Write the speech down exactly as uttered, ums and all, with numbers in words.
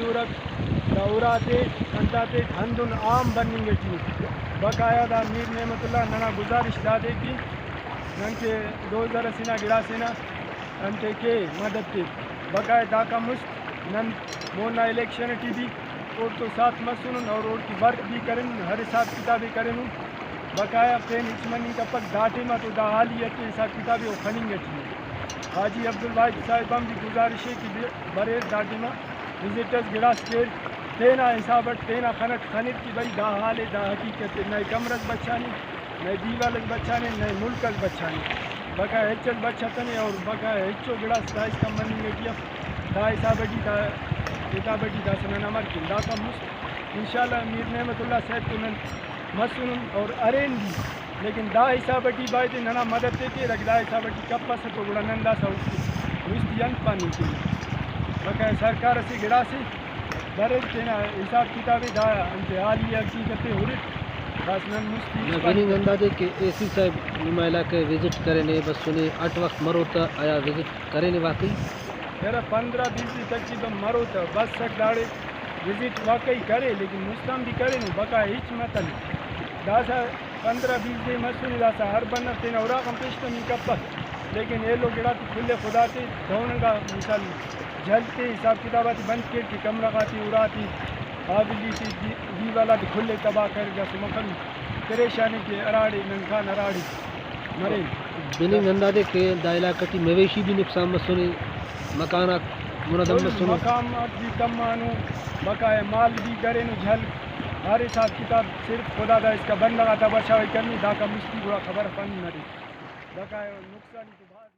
ہرک، دا اراتے، کنتاتے ہندن عام بننگ ٹی ءِ۔ بقایا دا میر نعمت اللہ ننا گزارش دادے کہ نن کہ ڈوزر اسے نا گڑاسے نا انتے کے مدد تے، بقایا داکان مست نن مونا الیکشن ٹی بھی اوڑتون ساتھ مسنن اور اوڑکن ورک بھی کرینن، ہر حساب کتاب ءِ کرینن۔ بقایا پین ہچ مننگ کپک، دا ٹائما تو دا حالیت حساب کتاب ءِ او خننگ ٹی ءِ۔ حاجی عبدالواحد صاحب آن بھی گزارش ءِ کہ بے-، بریر دا ٹائما وزٹ اس گڑاس کیر، تینا حساب اٹ تینا خن اٹ خنر کہ بھئی دا حال ءِ، دا حقیقت ءِ، نئے کمرہ اس بچانے، نئے دیوال اس بچانے، نئے ملک اس بچانے۔ بقایا ہچ اس بچتنے اور بقایا ہچو گڑاس دائسکان مننگ ٹی اف۔ دا حساب ٹی دا کتاب ٹی داسہ نن امر کین۔ داکان مست انشاءاللہ میر نعمت اللہ صاحب تو نن مسنن اور ارین بھی، لیکن دا حساب ٹی بایدے ننا مدد تے کیرک، دا حساب ٹی کپسہ تو گڑا نن داسہ اوفتے مست ای انت پاننگ کینہ۔ بقایا سرکار اسہ گڑاسے بریر تینا حساب کتاب ءِ، دا انتے حالی حقیقت ءِ ہرک، داسہ نن مست ای نہ، پاننگ بننگ کینہ۔ ہندادے کہ اے سی صاحب نما علاقہ ءِ وزٹ کرینے، بسنے، اٹ وخت مرو تہ آیا وزٹ کرینے واقعی؟ یرہ پندرہ بیس دے تقریباً مرو تہ بس اٹ داڑے وزٹ واقعی کرے، لیکن مست آن بھی کرینو، بقایا ہچ متنے۔ داسہ پندرہ بیس دے مسنے، داسہ ہر بندغ تینا اراغان پیش تمنگ کپک، لیکن ایلو گڑاتے کل ءِ خداتے دہن انگا مثال جھل تے حساب کتاب آتے بند کیر کہ کمرہ غاتے اراتے حاولی تے دی-، دیوال آتے کل ءِ تباہ کریر، داسہ مخلوق پریشان ءِ کہ ہراڑے نن کان ہراڑے مرین۔ بننگ ہندادے کہ دا علاقہ ٹی مویشی بھی نقصان مسنے، مکان آک منہدم مسنو۔ مکان آک بھی تمانو، بقایا مال بھی کرینو جھل، ہر حساب کتاب صرف خدا دائسکا بندغ آتا بچاوی کنی، داکان مستی گڑا خبر اف انت مرے۔ بقایا نقصان تو بھاز۔